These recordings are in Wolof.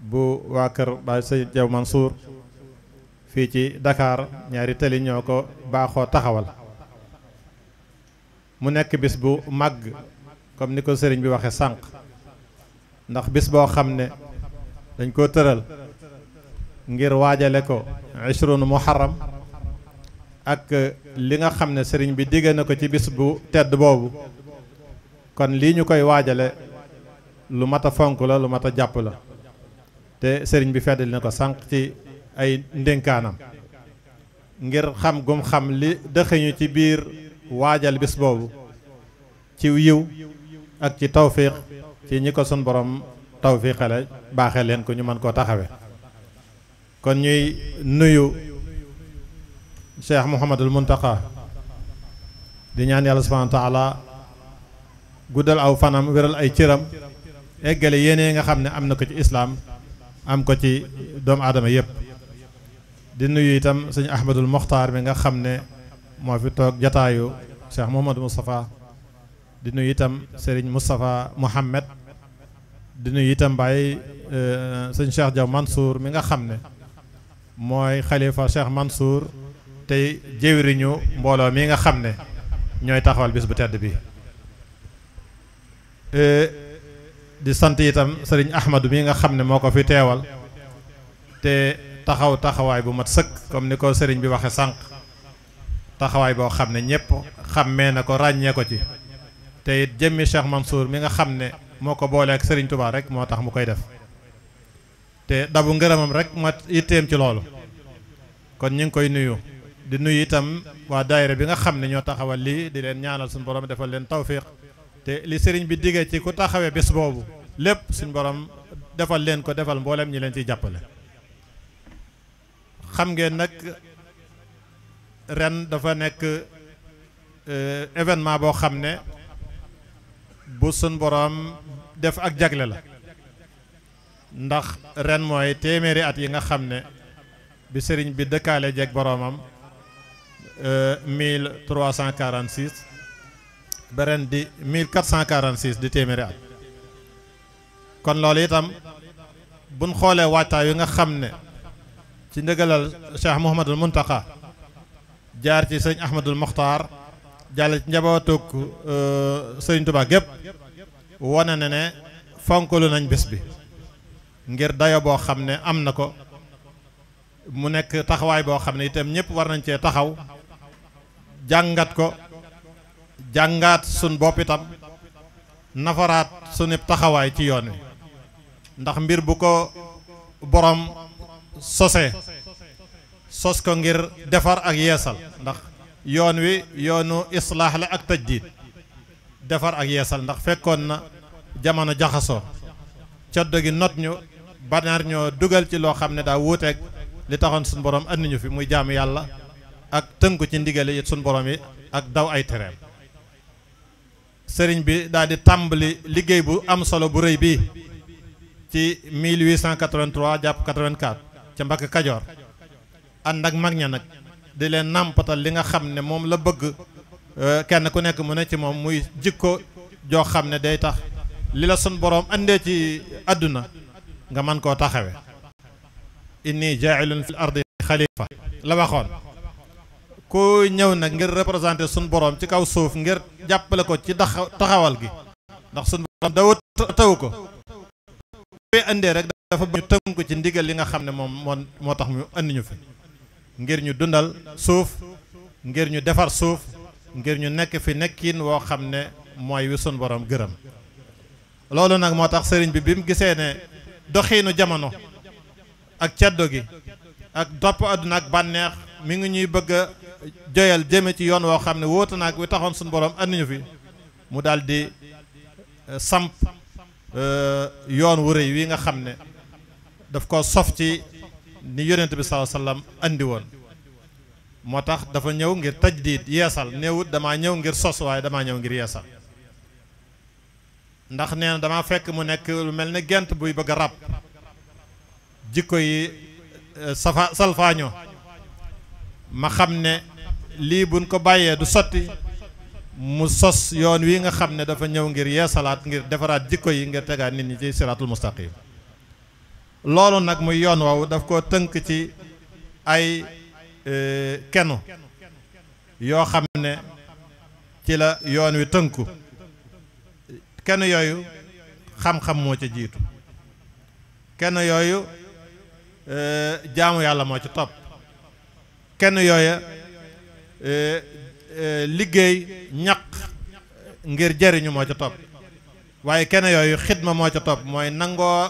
bu waa kër Baay Sëñ Jaw Mansour fii ci Dakar ñaari tali ñoo ko baaxoo taxawal mu nekk bis bu màgg comme ni ko sëriñ bi waxe sànq ndax bis boo xam ne dañ koo tëral ngir waajale ko 20 muharram ak li nga xam ne sëriñ bi digge na ko ci bis bu tedd boobu kon lii ñu koy waajale lu mat a fonk la lu mat a jàpp la te sëriñ bi feddali na ko sànq ci ay ndénkaanam ngir xam gum xam li dëxëñu ci biir waajal bis boobu ci yiw ak ci tawfiq ci ñi ko sun borom tawfiqale baaxee leen ko ñu mën koo taxawe kon ñuy nuyu Cheikh Mouhamadul Muntaqa di ñaan yàlla subhanahu wa taala guddal aw fanam wéral ay cëram eggale yéene nga xam ne am na ko ci islaam am ko ci doomu aadama yépp di nuyu itam sëñ Ahmadul Mokhtar mi nga xam ne moo fi toog jataayu Cheikh Mouhamadou Moustapha di nuyu itam Serigne Moustapha Mohamed di nuyu itam Baye sëñ Cheikh Jaw Mansour mi nga xam ne mooy xalifa Cheikh Mansour tey jëwriñu mbooloo mi nga xam ne ñooy taxawal bis bu tedd bi di sant itam Serigne Ahmadou mi nga xam ne moo ko fi teewal te taxawaay bu mat sëkk comme ni ko sëriñ bi waxe sànq taxawaay boo xam ne ñëpp xàmmee na ko ràññee ko ci te it jëmmi Cheikh Mansour mi nga xam ne moo ko booleek sëriñ Touba rek moo tax mu koy def te dabu ngërëmam rek mat yitteem ci loolu kon ñu ngi koy nuyu di nuyu itam waa daayira bi nga xam ne ñoo taxawal lii di leen ñaanal suñu borom defal leen tawfiq te li sëriñ bi diggee ci ku taxawee bés boobu lépp suñu borom defal leen ko defal mboolem ñi leen ciy jàppale xam ngeen nag ren dafa nekk événement boo xam ne bu suñ boroom def ak jagle la ndax ren mooy téeméeri at yi nga xam ne bi sëriñ bi dëkkaale jeeg boroomam 1346 ba ren di 1446 di téeméeri at kon loolu itam buñ xoolee waajtaay yi nga xam ne ci ndëgalal Cheikh Mouhamadul Muntaqa jaar ci sëñ Ahmadul Mokhtar jàll ci njabootuk sëriñ Touba gépp wane na ne fonkalu nañ bés bi ngir dayo boo xam ne am na ko mu nekk taxawaay boo xam ne itam ñëpp war nañ cee taxaw jàngat ko jàngaat sun bopp itam nafaraat sunu taxawaay ci yoon wi ndax mbir bu ko borom sosee sos ko ngir defar ak yeesal ndax yoon wi yoonu islaax la ak tajdiid defar ak yeesal ndax fekkoon na jamono jaxasoo coddo gi not ñu banaar ñoo dugal ci loo xam ne daa wuuteeg li taxoon suñu borom andi ñu fi muy jaamu yàlla ak tënku ci ndigale yi suñu borom yi ak daw ay tereem sëriñ bi daal di tàmbali liggéey bu am solo bu rëy bii ci 1883 jàpp 84 ca Mbàkke Kajoor ànd ak mag ña nag di leen nàmpatal li nga xam ne moom la bëgg kenn ku nekk mu ne ci moom muy jikko joo xam ne day tax li la sun boroom andee ci àdduna nga mën koo taxawe inni jaa'ilun fil ardi xalifa la waxoon ku ñëw nag ngir représenter sun boroom ci kaw suuf ngir jàppale ko ci taxawal gi ndax sun boroom daw taw ko koy andee rek dafa ñu tënku ci ndigal li nga xam ne moom moo tax mu andi ñu fi ngir ñu dundal suuf ngir ñu defar suuf ngir ñu nekk fi nekkin woo xam ne mooy wi sun borom gërëm loolu nag moo tax sëriñ bi mu gisee ne doxiinu jamono ak ceddo gi ak topp àdduna ak bànneex mi ngi ñuy bëgg a joyal jëme ci yoon woo xam ne wóotu naag wi taxoon sun borom andi ñu fi mu daal di samp yoon wu rëy wi nga xam ne daf ko sof ci ni yonent bi sallallahu alayhi wasallam andi woon moo tax dafa ñëw ngir tajdiid yeesal néewut damaa ñëw ngir sos waaye damaa ñëw ngir yeesal ndax nee na damaa fekk mu nekk lu mel ne gent buy bëgg a ràbb jikko yi salfaañoo ma xam ne lii buñ ko bàyyee du sotti mu sos yoon wi nga xam ne dafa ñëw ngir yeesalaat ngir defaraat jikko yi ngir tegaat nit ñi ci siraatul mustaqim loolu nag muy yoon woowu daf koo tënk ci ay kenu yoo xam ne ci la yoon wi tënku kenn yooyu xam-xam moo ca jiitu kenn yooyu jaamu yàlla moo ci topp kenn yooya liggéey ñaq ngir jariñu moo ca topp waaye kenn yooyu xidma moo ca topp mooy nangoo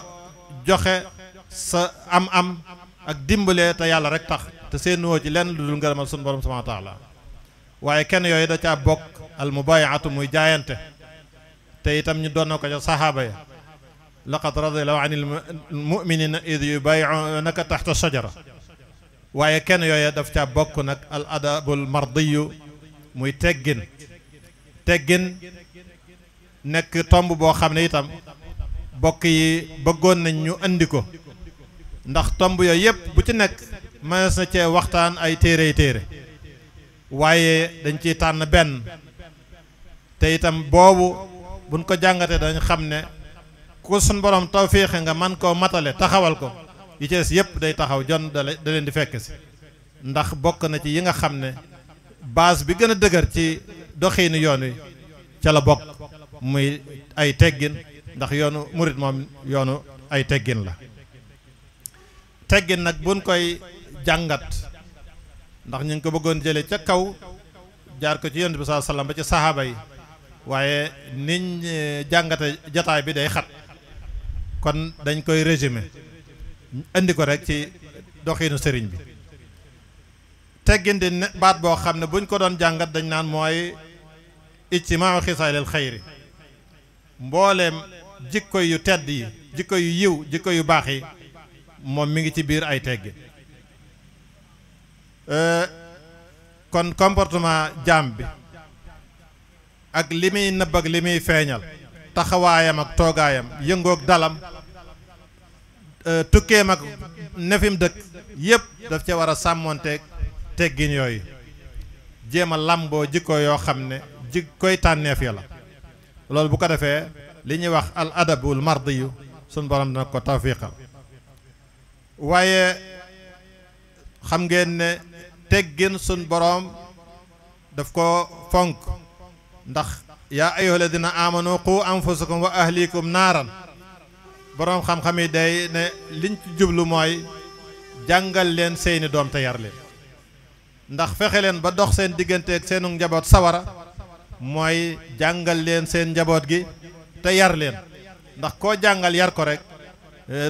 joxe sa am-am ak dimbalee te yàlla rek tax te seen woo ci lenn lu dul ngërëmal sunu borom subhanahu wa taala waaye kenn yooyu da caa bokk al mubayaatu muy jaayante te itam ñu doon ko ca saxaaba ya laqad radiyallahu anil mu'minina id yubayi'unaka taxta shajara waaye kenn yooyu daf caa bokk nag al adabul mardiyu muy teggin nekk tomb boo xam ne itam bokk yi bëggoon nañ ñu andi ko ndax tomb yooyu yëpp bu ci nekk mënees na cee waxtaan ay téere waaye dañ ciy tànn benn te itam boobu buñ ko jàngatee dañ xam ne ku suñ borom tawfiixe nga man koo matale taxawal ko yi ci des yëpp day taxaw jon da leen di fekk si ndax bokk na ci yi nga xam ne base bi gën a dëgër ci doxiinu yoon wi ca la bokk muy ay teggin ndax yoonu murit moom yoonu ay teggin la teggin nag buñ koy jàngat ndax ñu ngi ko bëggoon jële ca kaw jaar ko ci yonent bi sallallahu alayhi wasallam ba ci saxaaba yi waaye niñ jàngate jataay bi day xat kon dañ koy résumé indi ko rek ci doxiinu sëriñ bi teggin di baat boo xam ne buñ ko doon jàngat dañ naan mooy ijtimaau xisaalil xayri mbooleem jikko yu tedd yi jikko yu yiw jikko yu baax yi moom mi ngi ci biir ay teggin kon comportement jaam bi ak li muy nëbb ak li muy feeñal taxawaayam ak toogaayam yëngoog dalam tukkeem ak nefim dëkk yépp daf ca war a sàmmoonteeg teggin yooyu jéem a làmboo jikko yoo xam ne jikkoy tànneef ya la loolu bu ko defee li ñuy wax al adabul mardiyu suñ borom dina ko tawfiqal waaye xam ngeen ne teggin suñ boroom daf ko fonk ndax yaa ayyuha alladina amanu qu anfusakum wa ahlikum naaran boroom xam-xam yi day ne liñ ci jublu mooy jàngal leen seeni doom te yar leen ndax fexe leen ba dox seen digganteeg seenu njaboot sawara mooy jàngal leen seen njaboot gi te yar leen ndax koo jàngal yar ko rek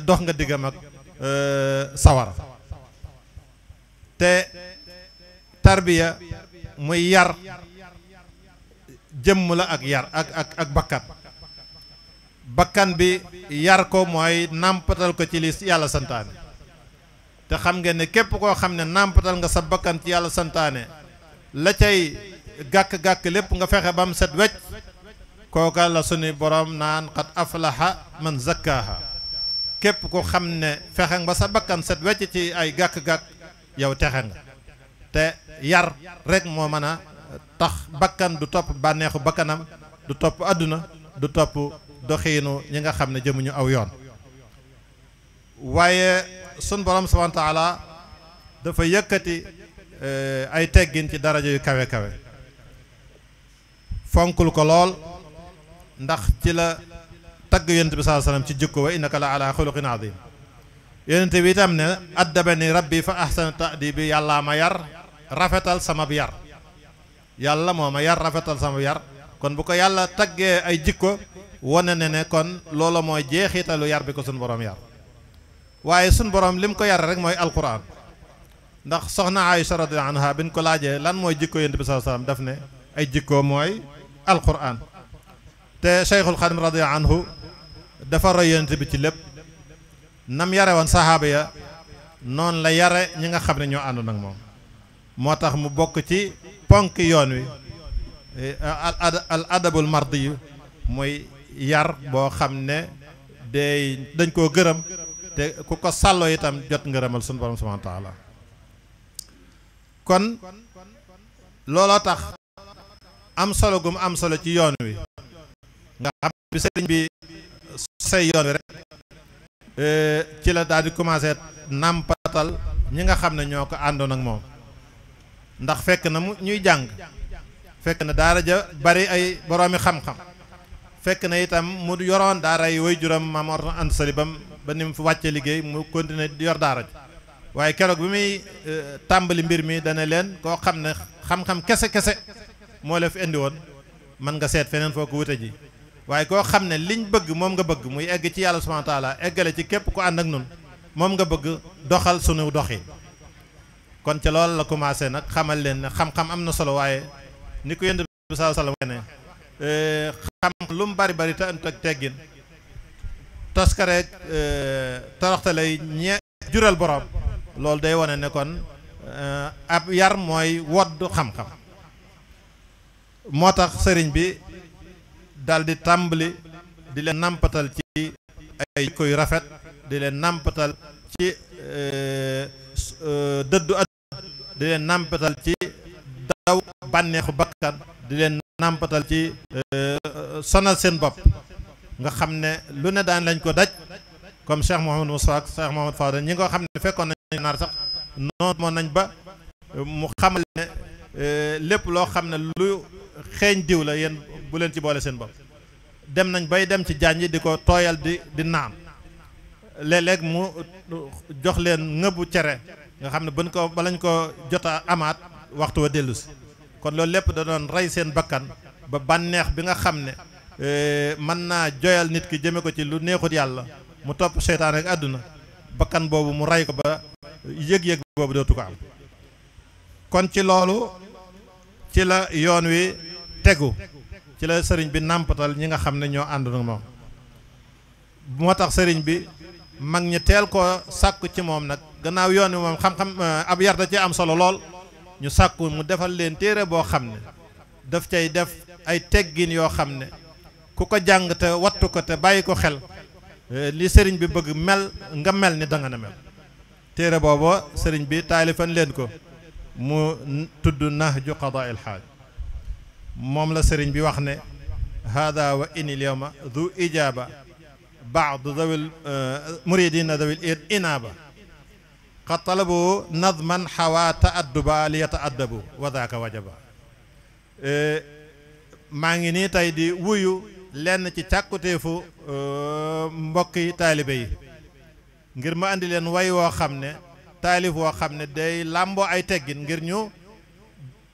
dox nga diggam ak sawara te tarbiya muy yar jëmm la ak yar ak bakkan bi yar ko mooy nàmpatal ko ci li yàlla santaane te xam ngeen ne képp koo xam ne nàmpatal nga sa bakkan ci yàlla santaane la cay gàkk-gàkk lépp nga fexe ba mu set wecc kooka la sunu borom naan qad aflaha man zakkaaha képp ko xam ne fexe nga ba sa bakkan set wecc ci ay gàkk-gàkk yow texe nga te yar rek moo mën a tax bakkan du topp bànneexu bakkanam du topp àdduna du topp doxiinu ñi nga xam ne jëmuñu aw yoon waaye sun borom subhanahu wa taala dafa yëkkati ay teggin ci daraja yu kawe kawe fonkul ko lool ndax ci la tagg yonent bi sallallahu alayhi wasallam ci jikko wa innaka la ala xuluqin azim yonent bi itam ne addabani rabbi fa ahsana ta'dibi yàllaa ma yar rafetal sama yar yàlla moo ma yar rafetal sama yar kon bu ko yàlla taggee ay jikko wane ne kon loola mooy jeexitalu yar bi ko sun borom yar waaye sun borom lim ko yar rek mooy alquran ndax soxna Aïcha radiyallahu anha bin ko laajee lan mooy jikko yonent bi sallallahu alayhi wasallam daf ne ay jikko mooy alquran te Cheikhul Xadim radiyallahu anhu dafa roy yonent bi ci lépp nam yare woon sahaaba ya noonu la yare ñi nga xam ne ñoo àndoon ak moom moo tax mu bokk ci ponk yoon wi al adabul mardi yu muy yar boo xam ne dañ koo gërëm te ku ko sàlloo itam jot ngërëmal sunu borom subhanahu wa taala kon looloo tax am solo gum am solo ci yoon wi nga xam bi sëriñ bi say yoon wi rek ci la daal di commencé nàmpatal ñi nga xam ne ñoo ko àndoon ak moom ndax fekk na mu ñuy jàng fekk na daara ja bari ay boroomi xam-xam fekk na itam mu yoroon daara yi way juram Maam Mor Anta Sali ba ni mu fi wàcce liggéey mu continuer di yor daara ji waaye keroog bi muy tàmbali mbir mi dana leen koo xam ne xam-xam kese moo la fi indi woon mën nga seet feneen foo ko wute ji waaye koo xam ne liñ bëgg moom nga bëgg muy egg ci yàlla subhanahu wa taala eggale ci képp ku ànd ak nun moom nga bëgg doxal sunu doxi kon ca loolu la commencé nag xamal leen ne xam-xam am na solo waaye ni ko yonent bi sallallahu alayhi wasallam ne xam lu mu bari te ënt ak teggin toskareeg toroxte lay jural borom loolu day wane ne kon ab yar mooy wodd xam-xam moo tax sëriñ bi dal di tàmbali di leen nàmpatal ci ay jikko yu rafet di leen nàmpatal ci dëddu àdduna di leen nàmpatal ci daw bànneexu bakkan di leen nàmpatal ci sonal seen bopp nga xam ne lu ne daan lañ ko daj comme Cheikh Mouhamadou Moussa ak Cheikh Mouhamadou Fadel ñi nga xam ne fekkoon nañ naar sax noonu moo nañ ba mu xamal ne lépp loo xam ne lu xeeñ diw la yéen bu leen ci boole seen bopp dem nañ bay dem ci jànj di ko tooyal di naan léeg-léeg mu jox leen ngëbu cere nga xam ne balañ ko jota amaat waxtu wa dellu si kon loolu lépp da doon rey seen bakkan ba bànneex bi nga xam ne mën naa joyal nit ki jëme ko ci lu neexut yàlla mu topp seytaan ak àdduna bakkan boobu mu rey ko ba yëg-yëg boobu dootu ko am kon ci loolu ci la yoon wi tegu ci la sëriñ bi nàmpatal ñi nga xam ne ñoo ànd nag moom moo tax sëriñ bi mag ñi teel ko sàkku ci moom nag gannaaw yoon wi moom xam-xam ab yar da ci am solo lool ñu sàkku mu defal leen téere boo xam ne daf cay def ay teggin yoo xam ne ku ko jàng te wattu ko te bàyyi ko xel li sëriñ bi bëgg mel nga mel ni danga na mel téere boobu sëriñ bi taalifan leen ko mu tudd Nahju Qadaa'il Haaj moom la sëriñ bi wax ne hada wa inil yawma du ijaaba baadu dawil muridina dawil inaaba qad talabu nadman xawa taadduba li yataaddabu wa daaka wajaba maa ngi nii tey di wuyu lenn ci càkkutéefu mbokki taalibe yi ngir ma andi leen way woo xam ne taalif woo xam ne day làmboo ay teggin ngir ñu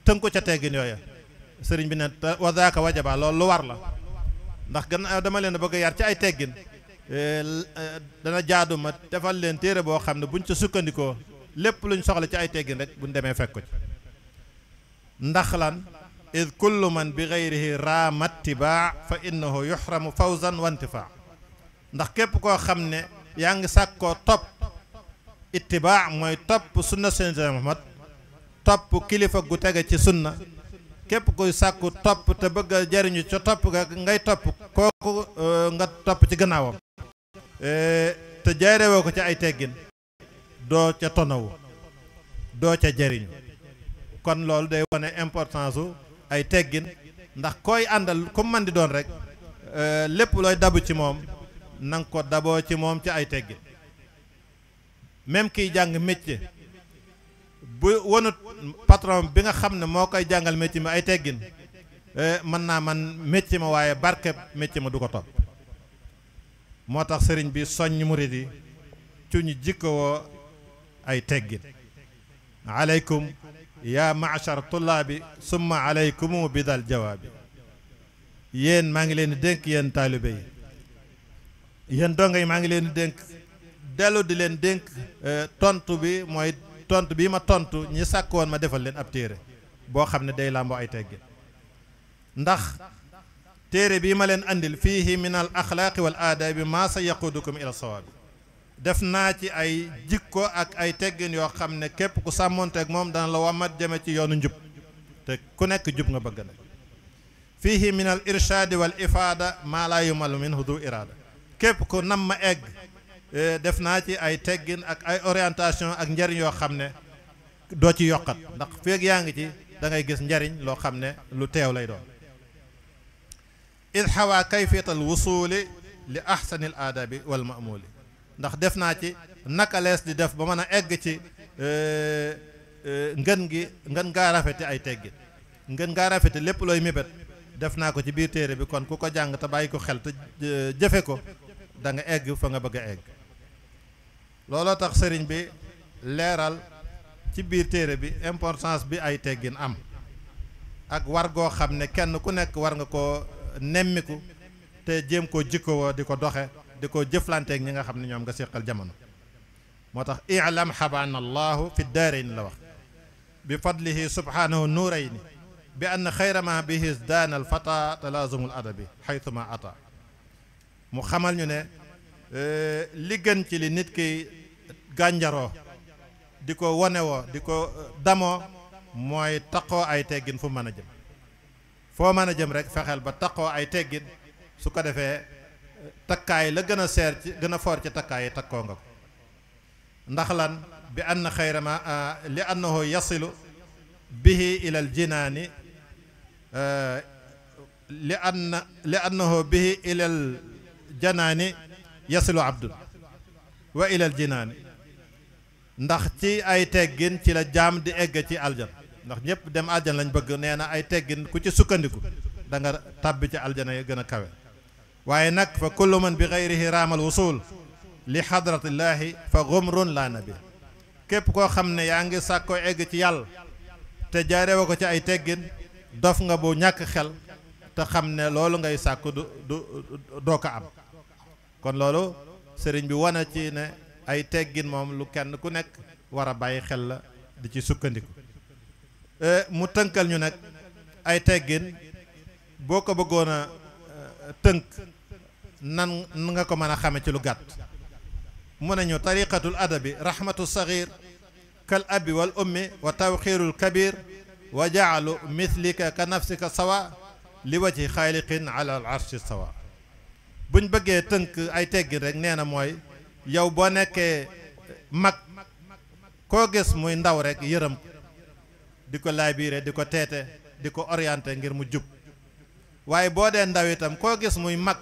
tënku ca teggin yooya sëriñ bi ne wa daaka wajaba loolu lu war la ndax gannaaw dama leen bëgg a yar ci ay teggin dana jaadu ma defal leen téere boo xam ne buñ ca sukkandikoo lépp luñ soxla ci ay teggin rek buñ demee fekk ko ci ndax lan id kullu man bi gayrihi raama ittibaa fa innahu yuxramu fawzan wa intifaa ndax képp koo xam ne yaa ngi sàkkoo topp ittibaa mooy topp sunna Seydina Muhammad topp kilifa gu tege ci sunna képp kuy sàkku topp te bëgg a jariñu ca topp ga ngay topp kooku nga topp ci gannaawam te jaarewoo ko ci ay teggin doo ca tonawu doo ca jariñu kon loolu day wane importance u ay teggin ndax koy àndal ku man di doon rek lépp looy dabu ci moom nanga ko daboo ci moom ci ay teggin même kiy jàng métier bu wonut patron bi nga xam ne moo koy jàngal métier mi ay teggin mën naa man métier ma waaye barke métier ma du ko topp moo tax sëriñ bi soññ murid yi ci ñu jikkowoo ay teggin aleykum yaa ma'shar tullaabi summa aleykumu bi dal jawaabi yéen maa ngi leen di dénk yéen taalibe yi yéen donga yi maa ngi leen di dénk dellu di leen dénk tontu bi mooy tontu bii ma tontu ñi sàkk woon ma defal leen ab téere boo xam ne day làmboo ay teggin ndax téere bii ma leen andil fiihi min al axlaaqi wal aadaabi maa sa yaqudukum ila sawaabi def naa ci ay jikko ak ay teggin yoo xam ne képp ku sàmmonteeg moom dana la wamat jëme ci yoonu njub te ku nekk jub nga bëgg na fiihi min al irshaadi wal ifaada maa laa yumalu minhu du iraada képp ku nam ma egg def naa ci ay teggin ak ay orientation ak njariñ yoo xam ne doo ci yokkat ndax feeg yaa ngi ci da ngay gis njariñ loo xam ne lu teew lay doon id xawaa kayfiyatal wusuuli li ahsanil aadabi wal maamuli ndax def naa ci naka lees di def ba mën a egg ci ngën ngaa rafete ay teggin ngën ngaa rafete lépp looy mébét def naa ko ci biir téere bi kon ku ko jàng te bàyyi ko xel te jëfe ko da nga egg fa nga bëgg a egg looloo tax sëriñ bi leeral ci biir téere bi importance bi ay teggin am ak war goo xam ne kenn ku nekk war nga koo nemmiku te jéem koo jikkowoo di ko doxe di ko jëflanteeg ñi nga xam ne ñoom nga séqal jamono moo tax i'lam xabaana allahu fi daarayni la wax bi fadlihi subhanahu nuurayni bi ann xayra ma bihi daana al fata talaazumul adabi xaytuma ata mu xamal ñu ne li gën ci li nit ki gànjaroo di ko wonewoo di ko damoo mooy taqoo ay teggin fu mën a jëm foo mën a jëm rek fexeel ba taqoo ay teggin su ko defee takkaay la gën a seer ci gën a foor ci takkaay yi takkoo nga ko ndax lan bi ann xayra ma li annahu yasilu bihi ila al jinaani li annahu bihi ila al janaani yasilu abdun wa ila al jinaani ndax ci ay teggin ci la jaam di egg ci aljan ndax ñëpp dem aljan lañ bëgg nee na ay teggin ku ci sukkandiku da nga tàbbi ci aljana yi gën a kawe waaye nag fa kullu man bi gayrihi raamal wusul li xadratillaahi fa gumrun la nabi képp koo xam ne yaa ngi sàkkoo egg ci yàlla te jaarewa ko ci ay teggin dof nga bu ñàkk xel te xam ne loolu ngay sàkku doo ko am kon loolu sëriñ bi wane ci ne ay teggin moom lu kenn ku nekk war a bàyyi xel la di ci sukkandiku mu tënkal ñu nag ay teggin boo ko bëggoon a tënk nan nga ko mën a xame ci lu gàtt mu nañu tariqatul adabi rahmatu saghir kal abi wal ummi wa tawxirul kabir wa jaalu mithlika ka nafsika sawa li wajhi xaaliqin ala al arshi sawa buñ bëggee tënk ay teggin rek nee na mooy yow boo nekkee mag koo gis muy ndaw rek yërëm di ko laabiire di ko teete di ko orienté ngir mu jub waaye boo dee ndaw itam koo gis muy mag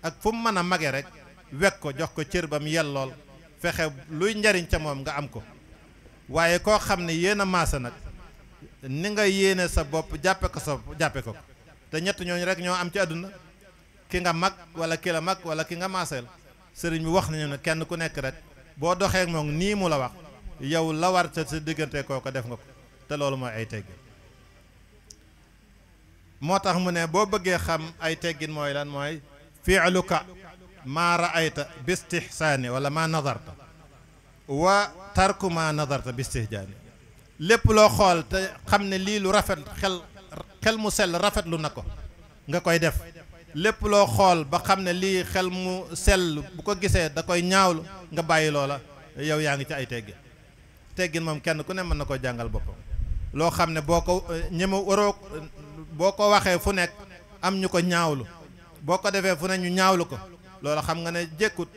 ak fu mu mën a mage rek wekk ko jox ko cër ba mu yellool fexe luy njariñ ca moom nga am ko waaye koo xam ne yéen a maasa nag ni nga yéene sa bopp jàppe ko sa jàppe ko te ñett ñooñu rek ñoo am ci àdduna ki nga mag wala ki la mag wala ki nga maaseel sëriñ bi wax nañu ne kenn ku nekk rek boo doxee moom nii mu la wax yow la war ca sa diggante kooko def nga ko te loolu mooy ay teggin moo tax mu ne boo bëggee xam ay teggin mooy lan mooy fi'luka maa ra'ayta bi istihsaani wala maa nadarta wa tarku maa nadarta bi istihjaani lépp loo xool te xam ne lii lu rafet xel mu sell rafetlu na ko nga koy def lépp loo xool ba xam ne lii xel mu sell bu ko gisee da koy ñaawlu nga bàyyi loola yow yaa ngi ci ay teggin teggin moom kenn ku ne mën na ko jàngal boppam loo xam ne boo ko ñeme waroo boo ko waxee fu nekk am ñu ko ñaawlu boo ko defee fu ne ñu ñaawlu ko loola xam nga ne jékkut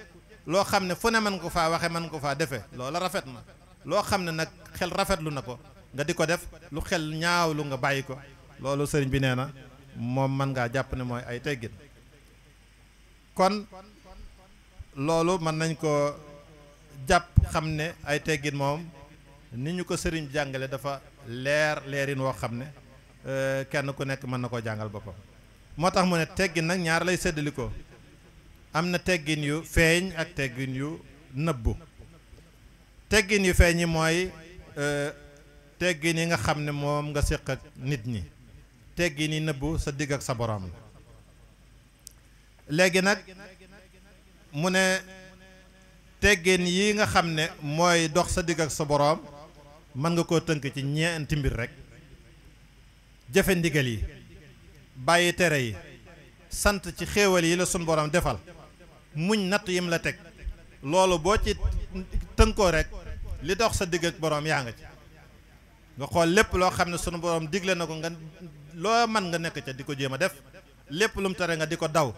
loo xam ne fu ne mën ko faa waxee mën ko faa defee loola rafet na loo xam ne nag xel rafetlu na ko nga di ko def lu xel ñaawlu nga bàyyi ko loolu sëriñ bi nee na moom mën ngaa jàpp ne mooy ay teggin kon loolu mën nañ ko jàpp xam ne ay teggin moom ni ñu ko sëriñ jàngale dafa leerin woo xam ne kenn ku nekk mën na koo jàngal boppam moo tax mu ne teggin nag ñaar lay séddalikoo am na teggin yu feeñ ak teggin yu nëbbu teggin yu feeñ yi mooy teggin yi nga xam ne moom nga séq ak nit ñi teggin yi nëbbu sa digg ak sa borom la léegi nag mu ne teggin yi nga xam ne mooy dox sa digg ak sa borom mën nga koo tënk ci ñeenti mbir rek jëfe ndigal yi bàyyi tere yi sant ci xéewal yi la sun borom defal muñ natt yim la teg loolu boo ci tënkoo rek li dox sa digg ak borom yaa nga ci nga xool lépp loo xam ne sunu borom digle na ko nga loo mën nga nekk ca di ko jéem a def lépp lu mu tere nga di ko daw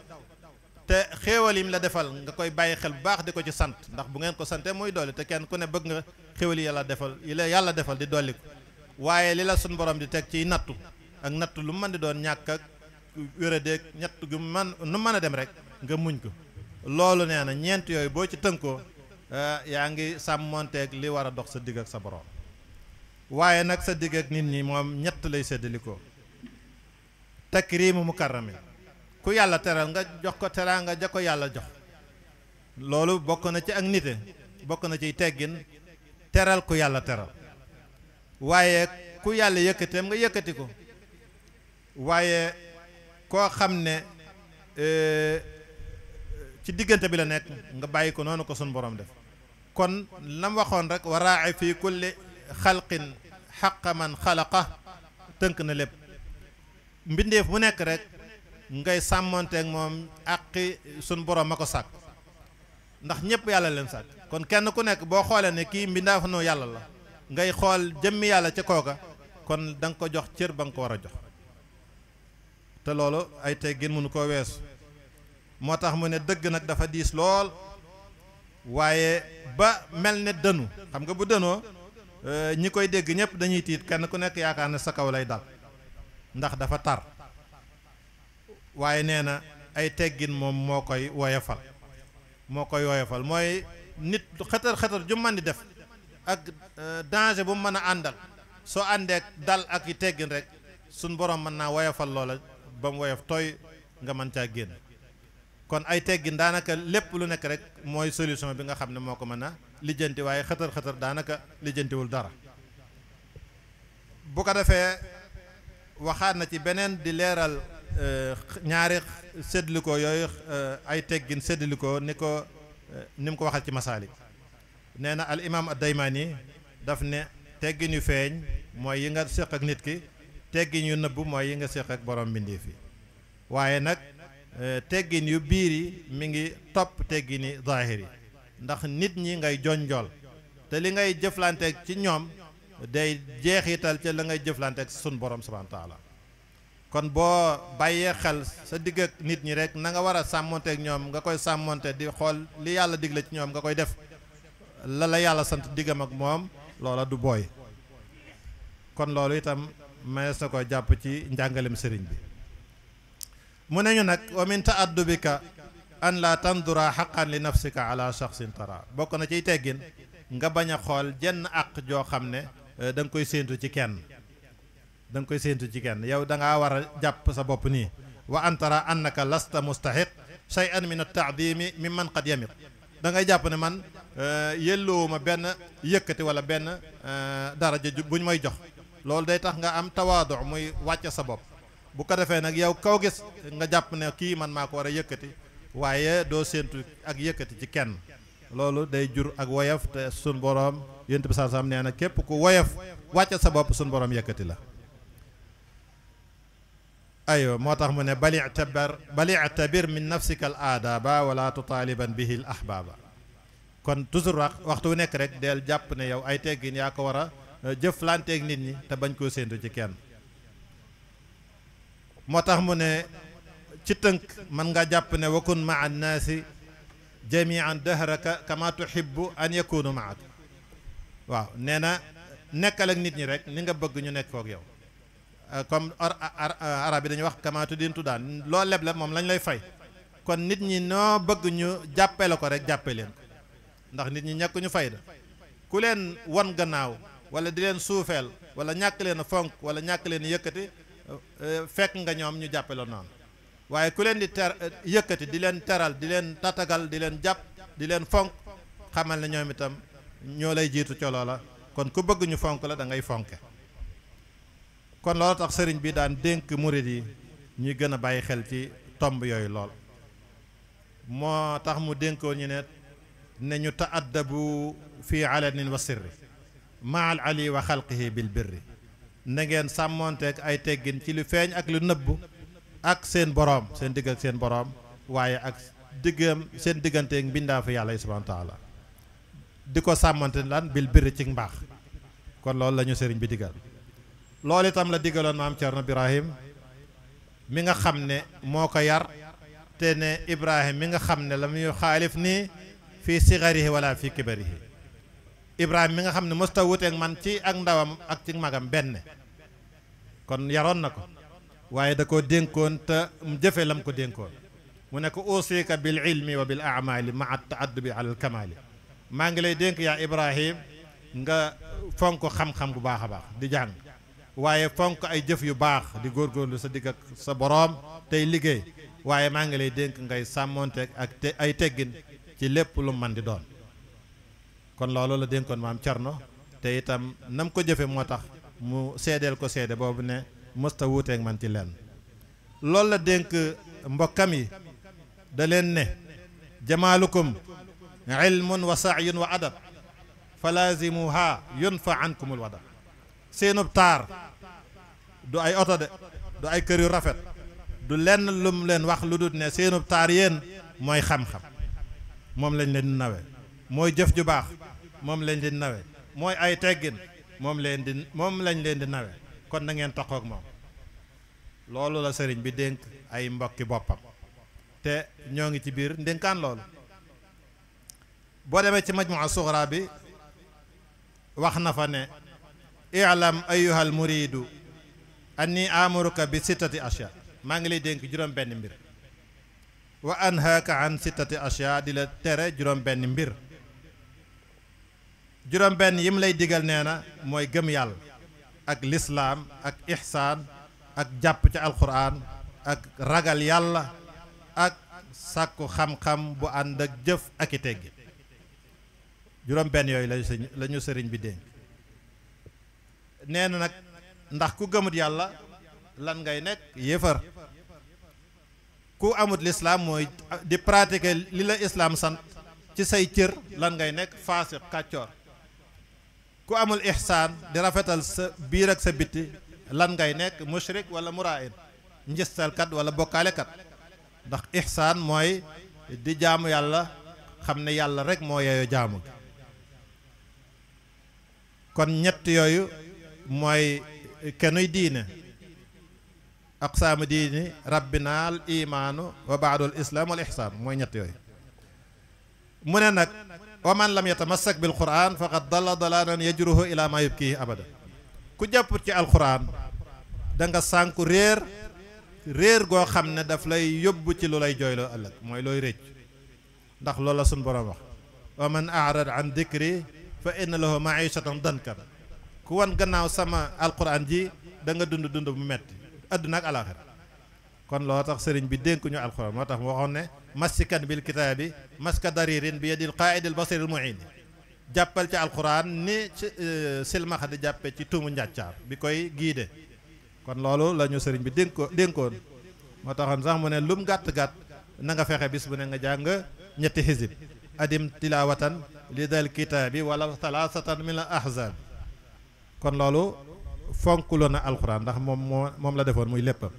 te xéewal yim la defal nga koy bàyyi xel bu baax di ko ci sant ndax bu ngeen ko sante muy dolli te kenn ku ne bëgg nga xéewal yi yàlla defal yi la yàlla defal di dolli ko waaye li la sunu borom di teg ciy nattu ak nattu lu mu mën di doon ñàkk ak wéradéeg ñett gu man nu mën a dem rek nga muñ ko loolu nee na ñeent yooyu boo ci tënkoo yaa ngi sàmmonteeg li war a dox sa digg ak sa borom. waaye nag sa digg ak nit ñi moom ñett lay séddalikoo. takriimu mukarrami, ku yàlla teral nga jox ko teraanga ja ko yàlla jox, loolu bokk na ci ak nite, bokk na ciy teggin teral ku yàlla teral. waaye ku yàlla yëkkateem nga yëkkati ko. waaye koo xam ne ci diggante bi la nekk nga bàyyi ko noonu ko sun borom def. kon lam waxoon rek wa raa'i fi kulli xalqin xaqa man xalaqa tënk na lépp. mbindeef mu nekk rek ngay sàmmonteeg moom àqi sun borom ma ko sàkk, ndax ñëpp yàlla leen sàkk. kon kenn ku nekk boo xoolee ne kii mbindaafanu yàlla la, ngay xool jëmmi yàlla ca kooka, kon da nga ko jox cër ba nga ko war a jox. te loolu ay teggin mënu koo weesu. moo tax mu ne dëgg nag dafa diis lool, waaye ba mel ne dënu. xam nga bu dënoo ñi koy dégg ñëpp dañuy tiit, kenn ku nekk yaakaar ne sa kaw lay dal ndax dafa tar. waaye nee na ay teggin moom moo koy woyofal, mooy nit xëtër ju mën di def ak danger bu mu mën a àndal, soo àndeek dal ak i teggin rek suñ borom mën naa woyofal loola ba mu woyof tooy nga mën caa génn. kon ay teggin daanaka lépp lu nekk rek mooy solution bi nga xam ne moo ko mën a lijjanti, waaye xëtër daanaka lijjantiwul dara. bu ko defee waxaat na ci beneen di leeral ñaari séddalikoo yooyu ay teggin séddalikoo ni mu ko waxal ci masaalik. nee na al imam ad-Daymaani daf ne teggin yu feeñ mooy yi nga séq ak nit ki, teggin yu nëbb mooy yi nga séq ak borom mbindeef yi. waaye nag teggin yu biir yi mi ngi topp teggin yi zaahir yi, ndax nit ñi ngay jonjool te li ngay jëflanteeg ci ñoom day jeexital ca la ngay jëflanteeg sun borom subhaanahu wa taala. kon boo bàyyee xel sa digg ak nit ñi rek na nga war a sàmmonteeg ñoom nga koy sàmmonte di xool li yàlla digle ci ñoom nga koy def, la yàlla sant diggam ak moom loola du booy. kon loolu itam mayees na ko jàpp ci njàngalem sëriñ bi. mu ne ñu nag wa min ta'addubika an la tandura haqqan li nafsika ala shakhsin tara, bokk na ciy teggin nga bañ a xool jenn àq joo xam ne da nga koy séentu ci kenn. yow da ngaa war a jàpp sa bopp nii wa an tara annaka lasta mustahiq shay'an min at-ta'dimi mimman qad yamiq. da ngay jàpp ne man yelloowuma benn yëkkati wala benn daraja buñ may jox. loolu day tax nga am tawaadu, muy wàcce sa bopp. bu ko defee nag yow kaw gis nga jàpp ne kii man maa ko war a yëkkati, waaye doo séentu ak yëkkati ci kenn. loolu day jur ak woyof, te sun borom yonent bi sallallahu alayhi wasallam nee na képp ku woyof wàcce sa bopp sun borom yëkkati la. aywa moo tax mu ne bal i'tabir min nafsika al aadaba wala tutaaliban bihi al ahbaba. kon toujours waxtu wu nekk rek del jàpp ne yow ay teggin yaa ko war a jëflanteeg nit ñi te bañ koo séentu ci kenn. moo tax mu ne ci tënk mën nga jàpp ne wakun maa annaasi jamian dahraka kama tuhibbu an yakunu maak. waaw nee na nekkal ak nit ñi rek ni nga bëgg ñu nekk kook yow. comme arab yi dañuy wax kama tudin tudaan, loo leble moom lañ lay fay. kon nit ñi noo bëgg ñu jàppee la ko rek jàppee leen ko, ndax nit ñi ñàkk ñu fayda. ku leen won gannaaw wala di leen suufeel wala ñàkk leen a fonk wala ñàkk leen yëkkati fekk nga ñoom ñu jàppe la noonu. waaye ku leen di yëkkati di leen teral di leen tatagal di leen jàpp di leen fonk, xamal ne ñoom itam ñoo lay jiitu ca loola. kon ku bëgg ñu fonk la da ngay fonke. kon loolu tax sëriñ bi daan dénk murid yi ñuy gën a bàyyi xel ci tomb yooyu lool. moo tax mu dénkoon ñu ne ñu ta'addabu fi alanin wa sirri ma al ali wa xalqihi bil birri. na ngeen sàmmonteeg ay teggin ci lu feeñ ak lu nëbb ak seen boroom, seen digg ak seen boroom, waaye ak seen digganteeg mbindaafu yàlla subhaanahu wa taala. di ko sàmmonte lan bil birri ci mbaax. kon loolu la ñu sëriñ bi digal. loolu itam la digaloon maam Cerno Ibrahim mi nga xam ne moo ko yar, te ne Ibrahim mi nga xam ne la muy xaalif nii fii sigarihi wala fii kibarihi. Ibrahim mi nga xam ne mosta wuteeg man ci ak ndawam ak ci magam benn. kon yaroon na ko, waaye da koo dénkoon te mu jëfe lam ko dénkoon. mu ne ko usika bil ilmi wa bil amali maa taaddubi ala al kamali maa ngi lay dénk yaa Ibrahim nga fonk xam-xam bu baax a baax di jàng waaye fonk ay jëf yu baax di góorgóorlu sa digg ak sa boroom tey liggéey waaye maa ngi lay dénk ngay sàmmonteeg ak ay teggin ci lépp lu man di doon kon loolu la dénkoon maam Cerno te itam nam ko jëfe moo tax mu seedeel ko seede boobu ne mësta wuuteeg man ci lenn loolu la dénk mbokkam yi da leen ne jamaalukum ilmun wa saayun wa adab fa laazimuha yunfa ankumul wadab seenub taar du ay oto de du ay kër yu rafet du lenn lum leen wax lu dul ne seenub taar yéen mooy xam-xam moom lañ leen di nawe mooy jëf ju baax moom lañ leen di nawe mooy ay teggin moom lañ leen di nawe kon na ngeen taxoog moom loolu la sëriñ bi dénk ay mbokki boppam te ñoo ngi ci biir ndénkaan loolu boo demee ci majmua suxra bi wax na fa ne i'lam ayyuhal muridu anni amuruka bi sittati ashya maa ngi lay dénk juróom benn mbir wa anhaaka an sittati ashya di la tere juróom benn mbir juróom benn yim lay digal nee na mooy gëm yàlla ak lislaam ak ihsaan ak jàpp ci alquran ak ragal yàlla ak sàkku xam-xam bu ànd ak jëf ak i teggi juróom benn yooyu la ñu sëriñ bi dénk nee na nag ndax ku gëmut yàlla lan ngay nekk yéefar ku amut lislaam mooy di pratiquer li la islaam sant ci say cër lan ngay nekk faasiq kàccoor ku amul ihsaan di rafetal sa biir ak sa bitti lan ngay nekk mushrik wala muraa'in njistalkat wala bokkaalekat ndax ihsaan mooy di jaamu yàlla xam ne yàlla rek moo yeeyoo jaamu kon ñett yooyu mooy kenuy diine aqsaamu diini rabbina al imaanu wa baadul islaam wal ihsaan mooy ñett yooyu mu ne nag wa man lam yatamassak bil quran faqad dalla dalaalan yajruhu ila ma yubkihi abada ku jàpput ci alquran da nga sànku réer goo xam ne daf lay yóbbu ci lu lay jooyloo ëllëg mooy looy récc ndax loolu la suñ boroom wax wa man arada an dikri fa inna lahu maishatan dankan ku wan gannaaw sama alquran ji da nga dund bu metti àdduna ak alaxira kon loo tax sëriñ bi dénk ñu alquran moo tax mu waxoon ne massikan bil kitaabi maska daririn bi yadil qaidil basiril muin jàppal ci alquran ni silmaxa di jàppe ci tuumu njàccaar bi koy giide kon loolu la ñu sëriñ bi dénkoon moo taxoon sax mu ne lum gàtt-gàtt na nga fexe bis bu ne nga jàng ñetti xisib adim tilawatan li dal kitaabi wala thalathatan min al ahzab kon loolu fonkuloon na alxuraan ndax moom la defoon muy léppam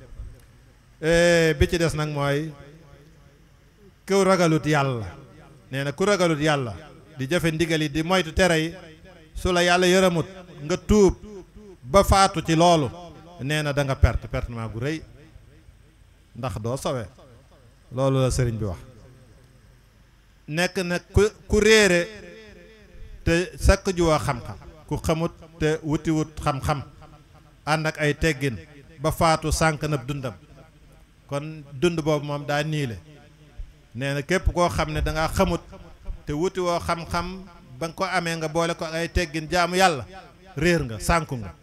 bi ci des nag mooy ku ragalut yàlla nee na ku ragalut yàlla di jëfe ndigal yi di moytu tere yi su la yàlla yërëmut nga tuub ba faatu ci loolu nee na da nga pertement gu rëy ndax doo sowe loolu la sëriñ bi wax nekk nag ku réere te sakk juwoo xam-xam ku xamut te wutiwut xam-xam ànd ak ay teggin ba faatu sànk nab dundam kon dund boobu moom daa niile nee na képp koo xam ne danga xamut te wutiwoo xam-xam ba nga ko amee nga boole ko ay teggin jaamu yàlla réer nga sànku nga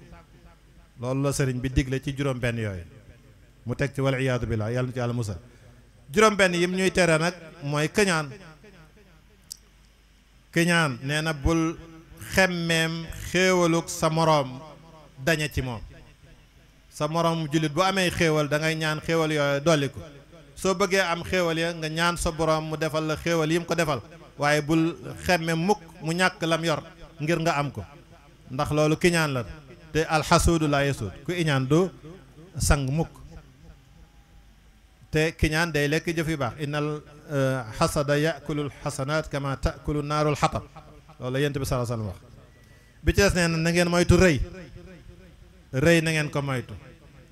loolu la sëriñ bi digle ci juróom benn yooyu mu teg ci wal iyaadu billah yàlla na ci yàlla musal juróom benn yim ñuy tere nag mooy këñaan nee na bul xemmeem xéewaluk sa moroom dañe ci moom sa moroom jullit bu amee xéewal da ngay ñaan xéewal yooyu dolli ko soo bëggee am xéewal ya nga ñaan sa boroom mu defal la xéewal yi mu ko defal waaye bul xemmeem mukk mu ñàkk lam yor ngir nga am ko ndax loolu kiñaan la te alxasuudu laa yasuud ku iñaan du sang mukk te kiñaan day lekk jëf yu baax innal xasada yakulul xasanaat kama takulu naarul xatab loolu la yent bi sallallahu alayhi wasallam wax bi ci des nee na ngeen moytu rëy na ngeen ko moytu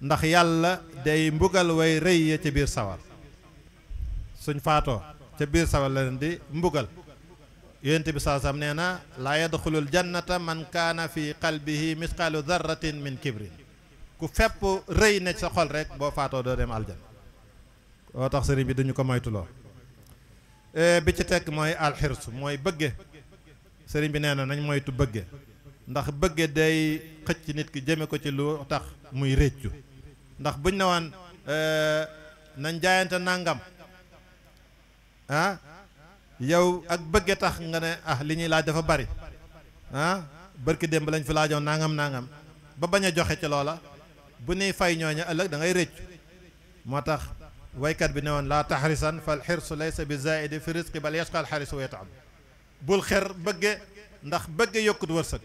ndax yàlla day mbugal way rëy ya ca biir sawar suñ faatoo ca biir sawar la leen di mbugal yent bi sallallahu alayhi wasallam nee na laa yadxulul jannata man kaana fi qalbihi misqaalu darratin min kibrin ku fepp rëy ne sa xol rek boo faatoo doo dem aljan loo tax sëriñ bi duñu ko moytuloo bi ci tekk mooy alxirsu mooy bëgge sëriñ bi nee na nañ moytu bëgge ndax bëgge day xëcc nit ki jëme ko ci lu tax muy réccu ndax buñ ne woon nañ jaayante nangam yow ak bëgge tax nga ne li ñuy laaj dafa bari bërki démb lañ fi laajoon nangam ba bañ a joxe ci loola bu nuy fay ñooña ëllëg da ngay réccu moo tax waykat bi ne woon laa taxrisan fal xirsu laysa bi zaidi fi risqi bal yashqa al xarisu wa yataam bul xer bëgge ndax bëgge yokkut wërsëg